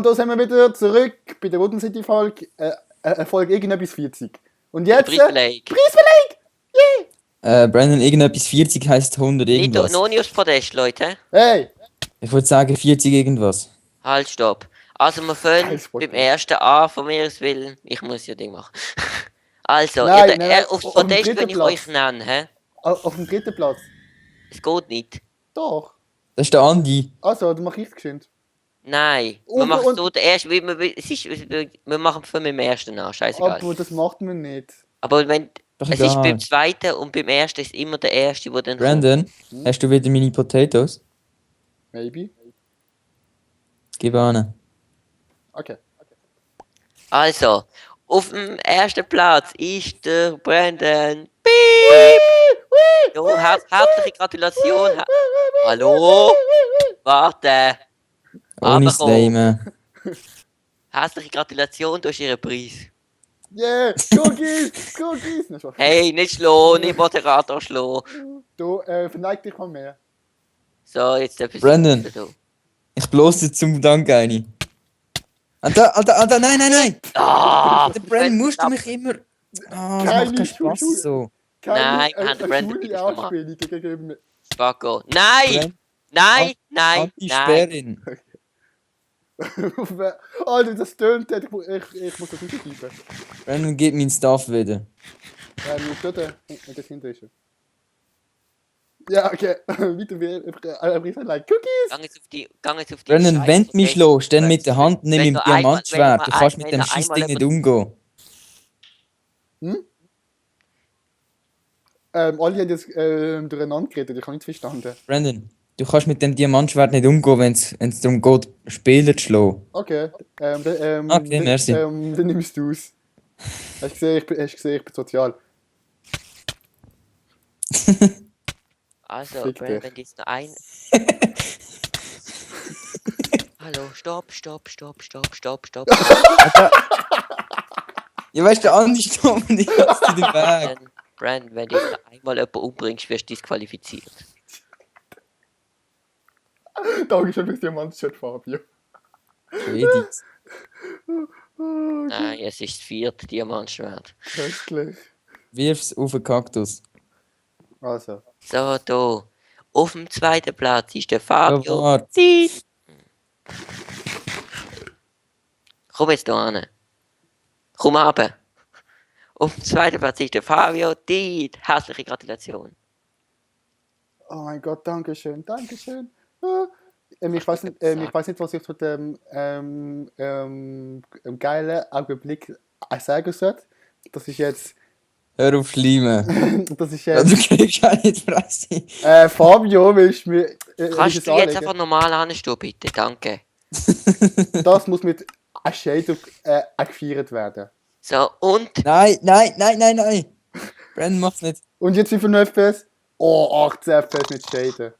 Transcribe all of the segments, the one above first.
Und da sind wir wieder zurück bei der Wooden City Folge. Folge irgendetwas 40. Und jetzt. Preisbeleg. Brandon, irgendetwas 40 heisst 100 Nicht irgendwas. noch nicht aufs Podest, Leute. Hey! Ich würde sagen 40 irgendwas. Halt, stopp. Also wir fangen Kein Sport beim mehr. ersten an, von mir aus willen. Ich muss ja Ding machen. Also, Nein, nein, aufs auf dem Podest, dritten wenn ich Platz. euch nenne, hä? Auf dem dritten Platz. Es geht nicht. Doch. Das ist der Andi. Also, dann mach ich's geschwind. Nein. Und- Wir machen und- so den ersten, wir machen von dem ersten an, scheißegal. Aber das macht man nicht. Aber wenn, Doch es ist egal. beim zweiten und beim ersten ist immer der erste, der dann Brandon, hast du wieder meine Potatoes? Maybe. Gib an. Okay. Also, auf dem ersten Platz ist der Brandon. Piep! Jo, herzliche Gratulation. Hallo? Warte. Ohne Aber Slime. herzliche Gratulation, du hast ihren Preis. Yeah! Cookies! Cookies! Na, schon. Hey, nicht schlagen, nicht Moderator schlagen. Du, verneig dich mal mehr. So, jetzt etwas. Brandon. Ich bloße zum Dank eine. Alter, nein! Ah, Der Brandon musst du mich immer... Ah, das macht keinen Spaß Schule. so. Nein, wir haben den Brandon schwule nicht gemacht. Anspielung gegen Spacko. Nein! Nein! Nein! Nein! Anti-Sperrin. Alter, das tönt. Ich muss das nicht schreiben. Brandon, gib meinen Stuff wieder. Nur dort, und das hinter ist er. Ja, okay. Weiter wie like Cookies! Gang jetzt auf die Brandon, Scheiße wenn du mich Podest. schlägst, dann mit der Hand nimm Wenn im du einmal- Diamantschwert. wenn Du du kannst ein- mit dem wenn du Scheissding einmal nicht umgehen. Alle haben jetzt durcheinander geredet, ich habe nicht verstanden. Brandon, du kannst mit dem Diamantschwert nicht umgehen, wenn es darum geht, Spieler zu schlagen. Okay. Okay, merci. Dann nimmst du es. Hast du gesehen, ich bin sozial. Also, Fick Brandon, dich. wenn jetzt noch ein. Hallo, stopp. Ja, weißt du, der Andi steht mir die ganze Zeit im Weg. Brandon, wenn du jetzt noch einmal jemanden umbringst, wirst du disqualifiziert. Dankeschön fürs Diamantschwert, Fabio. Edith. Nein, es ist das vierte Diamantschwert. Köstlich. Wirf's auf den Kaktus. Also. So, da. Auf dem zweiten Platz ist der Fabio. warte. Tiet. Komm jetzt da hin. Komm runter. Auf dem zweiten Platz ist der Fabio Tiet. Herzliche Gratulation. Oh mein Gott, Dankeschön. Ich weiß nicht, was ich zu dem geilen Augenblick sagen soll. Das ist jetzt. Hör auf Schleimen. Das ist Ja, du jetzt. kriegst auch nicht Fresse. Fabio, willst du mir. Kannst du jetzt einfach normal anstehen, bitte? Danke. Das muss mit einem Shade gefeiert werden. So, und Nein. Brandon macht's nicht. Und jetzt wie viel FPS? Oh, 18 FPS mit Shaden.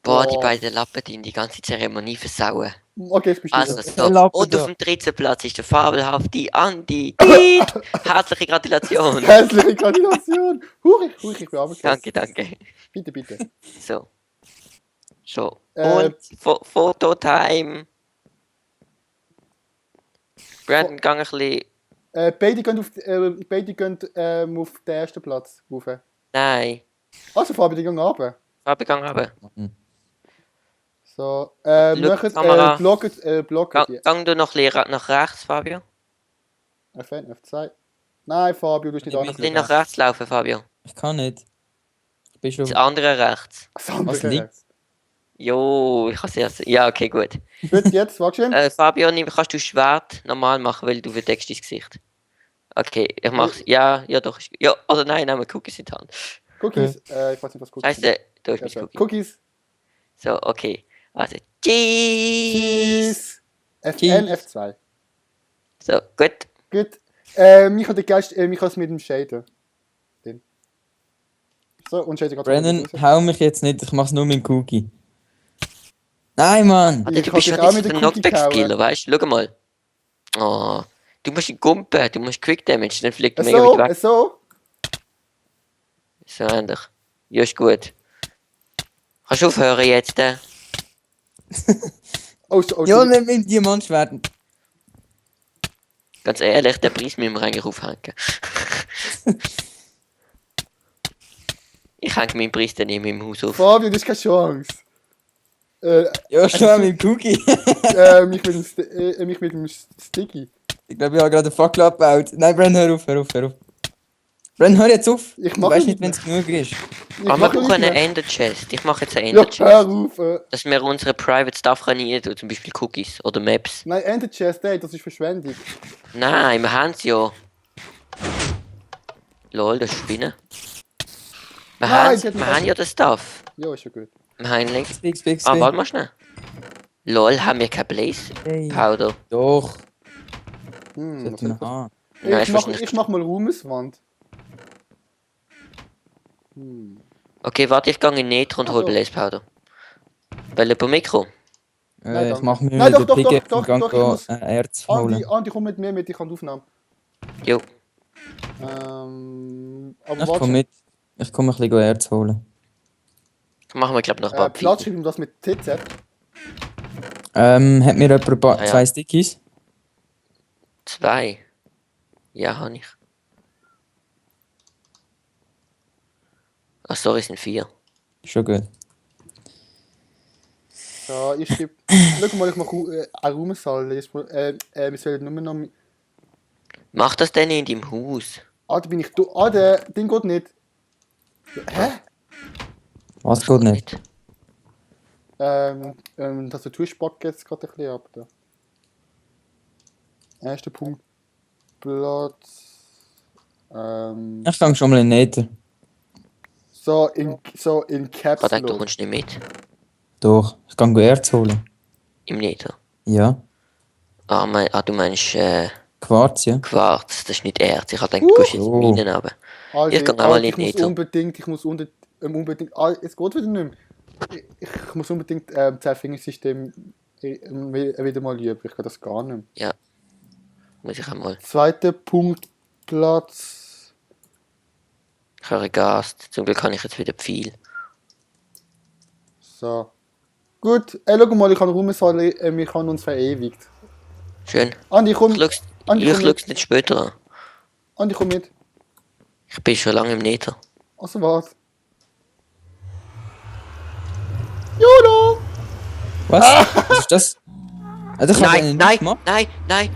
boah, die Oh. beiden Lappen, die in die ganze Zeremonie versauen. Okay, ich bin Also, still. so. Lappen Und da. auf dem dritten Platz ist der fabelhafte Andi. Tiet. Herzliche Gratulation. Herzliche Gratulation. Hurig, ich bin abgeschlossen. Danke. Bitte. So. So. Äh, Und Fototime. Brandon, gang ein bisschen. Beide gehen auf den ersten Platz rauf. Nein. Also Fabio, die gehen runter. Fabi, gang runter. So, Schau die Kamera. blocken die. Gang du noch ein bisschen nach rechts, Fabio. F1, F2. Nein, Fabio, du bist nicht Ich Ein bin bisschen anders. nach rechts laufen, Fabio. Ich kann nicht. Ich bin schon... Das andere rechts. Was liegt? Jo, ich kann sehr. Ja, okay, gut. Gut, jetzt, warte schon. Fabio, kannst du Schwert normal machen, weil du verdeckst dein Gesicht. Okay, ich mach's. Ja, doch. Ja, oder nein, nehmen wir Cookies in die Hand. Cookies. Ich weiß nicht, was Cookies Scheiße, da ist sind. mein Also, Cookie. Cookies. So, okay. Also, Cheese. F1, F2. So, gut. Gut. Ich habe den Geist, ich habe es mit dem Shader. Den. So, und Shader geht Brandon, raus. hau mich jetzt nicht, ich mach's nur mit dem Cookie. Nein, Mann! Alter, Ich du hab bist dich schon auch nicht mit so dem der Cookie Knockback-Skiller, weißt du? Schau mal. Oh, du musst ihn gumpen, du musst Quick Damage, dann fliegt er mega weit weg. So. So ähnlich. Ja, ist gut. Kannst du aufhören jetzt? Oh, Ja, nicht mit dem Diamantschwert. Ganz ehrlich, der Preis müssen wir eigentlich aufhängen. Ich hänge meinen Preis dann in meinem Haus auf. Fabio, das ist keine Chance. Ja, schon mit dem Cookie. Mich mit dem Sticky. Ich glaube, ich habe gerade eine Fackel abgebaut. Nein, Brenn, hör auf. Brenn, hör jetzt auf. Ich Du mach weißt nicht nicht, wenn es genug ist. Ich Aber wir mach brauchen nicht eine mehr. Ender Chest. Ich mache jetzt eine Ja, Ender Chest. hör auf. Dass wir unsere Private Stuff rein tun, zum Beispiel Cookies oder Maps. Nein, Ender Chest, ey, das ist Verschwendung. Nein, wir haben es ja. Lol, das ist Spinnen. Wir Nein, haben die hat mich wir haben ja den Stuff. Ja, ist schon gut. Wir haben links. X. Ah, warte mal schnell. Lol, haben wir kein Blaze Hey. Powder? Doch. Was Sollte man hat das? haben. Nein, Ich ist mach, wahrscheinlich- ich mach mal Ruhmeswand. Okay, warte, ich gehe in Nether und Ach hol so. Blaze Powder. Weil über Mikro. Nein, Ich danke. mach mir Nein, mit doch, der doch, Picke doch, und gang doch, ich muss- Erz holen. Andi, komm mit mir mit, ich kann die Aufnahme. Jo, Aber Ich warte. komm mit. Ich komme ein bisschen Erz holen. machen wir, glaube ich, noch ein paar Platz Pfeile. schreiben das mit TZ. Hat mir jemand Ja, ja. 2 Stickies? 2. Ja, habe ich. Ach, sorry, es sind 4. Schon gut. So, ich schreibe. Schau mal, ich mache eine Ruhmeshalle. Wir sollen nur noch. Mach das denn in deinem Haus. Da bin ich. Der Ding geht nicht. Hä? Was geht nicht? Das Tattoo spackt jetzt gerade ein bisschen ab. Da. Erster Punkt. Platz. Ich gang schon mal in Nether. So in Caps Gerade du Lock. kommst nicht mit. Doch, ich kann Erz holen. Im Nether. Ja. Du meinst Quarz, ja. Quarz, das ist nicht Erz. Ich hab gedacht, du gehst jetzt Oh. Minen runter. Also, Ich kann auch mal ich nicht muss Nether. ich muss unbedingt. Es geht wieder nicht mehr. Ich muss unbedingt 10-Fingersystem wieder mal üben. Ich kann das gar nicht mehr. Muss ich einmal. Zweiter Punkt, Platz. Ich habe Gast. Zum Glück kann ich jetzt wieder viel. So. Gut, schau mal, ich kann Ruhmeshalle, wir haben uns verewigt. Schön. Andi, komm, Ich schaue Andi, komm mit. nicht später an. Andi, komm mit. Ich bin schon lange im Nether. Also was? YOLO! Was? Was ist das? Also ich habe einen Nein, nicht gemacht. nein,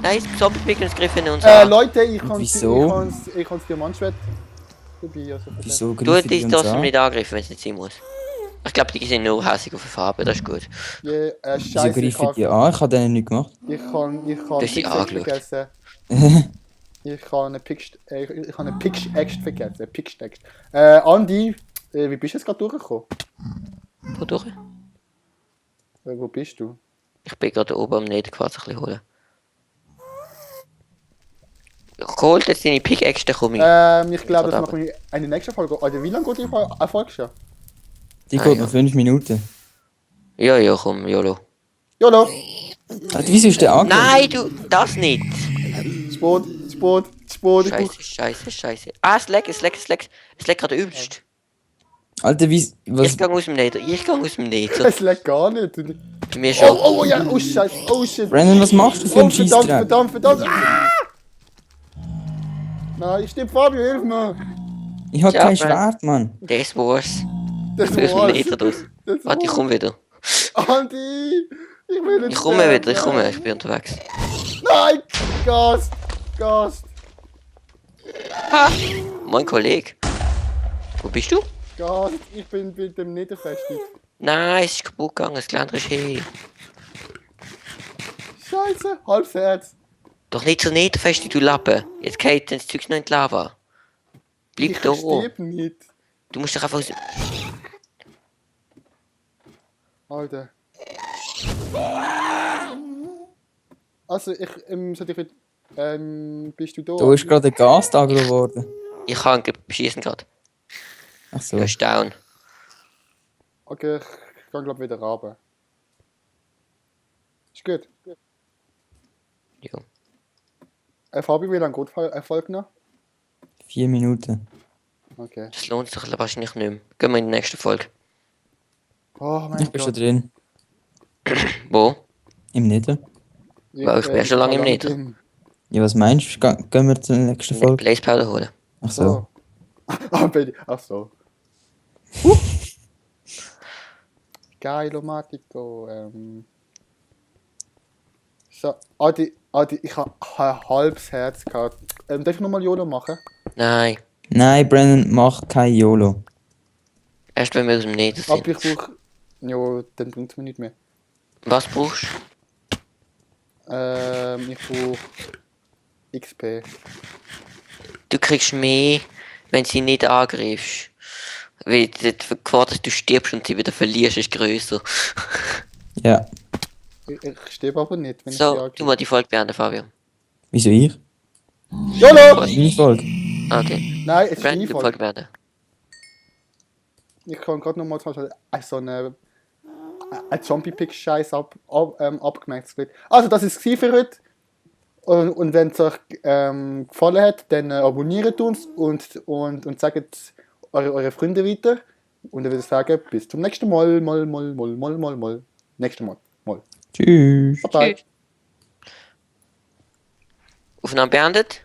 das Zombie-Pickens griffen uns an. Leute, ich kann Wieso? ich kann's Diamantschwert dabei. Also von dem. Wieso Du greifen dich die uns trotzdem an? nicht angreifen, wenn es nicht sein muss. Ich glaube, die sind nur hässlich auf der Farbe, das ist gut. Yeah, Wieso Scheiße, ich greifen die an? Ich habe denen nicht gemacht. kann hast sie Pickaxe angeschaut. vergessen. Ich habe eine Pickaxe vergessen. Pickaxe. Andi, wie bist du jetzt gerade durchgekommen? Wodurch? Wo bist du? Ich bin gerade oben am Netherquarz ein bisschen holen. Holt jetzt deine Pickaxe, dann komme ich. Ich glaube, das Verdammt. machen wir in der nächsten Folge. Oder wie lange geht die Folge schon? Die Ah, geht ja. noch 5 Minuten. Ja, komm, YOLO. YOLO! Wieso ist der angelegt? Nein, du, das nicht! Sport. Scheiße. Ah, es leckt gerade übelst. Alter, wie... Was? Ich gehe aus dem Nether. Es leckt gar nicht. Bei mir schon. Oh, ja, oh Scheiße, oh shit. Brandon, was machst du für Oh, einen Scheissdreck? verdammt. Ah! Nein, ich stehe Fabio, hilf mir. Ich hab Ja, kein Brandon. Schwert, Mann. Das war's. Das Ich bin aus dem war's. Nether draus. Das Warte, ich war's. komme wieder. Andi, ich will nicht Ich komme sterben. wieder, ich bin unterwegs. Nein, Gast. Mein Kollege. Wo bist du? Gast, ich bin mit dem Niederfestung. Nein, es ist kaputt gegangen, das Geländer ist hey. Scheiße, halbes Herz. Doch nicht so Netherfest, du Lappen. Jetzt geht das Zeug noch in die Lava. Bleib Ich da. stirb nicht. Du musst doch einfach aus... Alter. Also, sollte ich bist du da? Da ist gerade ein Gas agro geworden. Ich kann beschießen gerade. Ach so. Du bist down. Okay, ich kann glaube wieder runter. Ist gut. Jo. Fabi, wie lange geht Erfolg noch? 4 Minuten. Okay. Das lohnt sich wahrscheinlich nicht mehr. Gehen wir in die nächste Folge. Oh mein Ich bin schon Gott. drin. Wo? Im Nether. Weil ich bin schon lange im kann Nether. gehen. Ja, was meinst du? Gehen wir zur nächsten Folge? Blaze Powder holen. Ach so. Ach so. Geilo Matico. So, Adi, ich habe ein halbes Herz gehabt. Darf ich nochmal YOLO machen? Nein. Nein, Brandon, mach kein YOLO. Erst wenn wir aus dem Nether Aber sind. ich brauche. Ja, dann bringt es mir nicht mehr. Was brauchst du? Ich brauche XP. Du kriegst mehr, wenn sie nicht angreifst. Weil die Gefahr, dass du stirbst und sie wieder verlierst, ist grösser. Ja. Ich sterbe aber nicht, wenn ich So, sie du angreife. mal die Folge beenden, Fabio. Wieso ich? YOLO! Meine Folge. Okay. Nein, es ist Brandon, deine die Folge. Folge beenden. Ich kann gerade nochmal zum Beispiel so eine Zombie-Pick-Scheiß abgemetzelt. Also, das ist es für heute. Und wenn es euch gefallen hat, dann abonniert uns und sagt eure Freunde weiter. Und ich würde sagen, bis zum nächsten Mal. Nächsten Mal. Tschüss. Bye bye. Aufnahme beendet.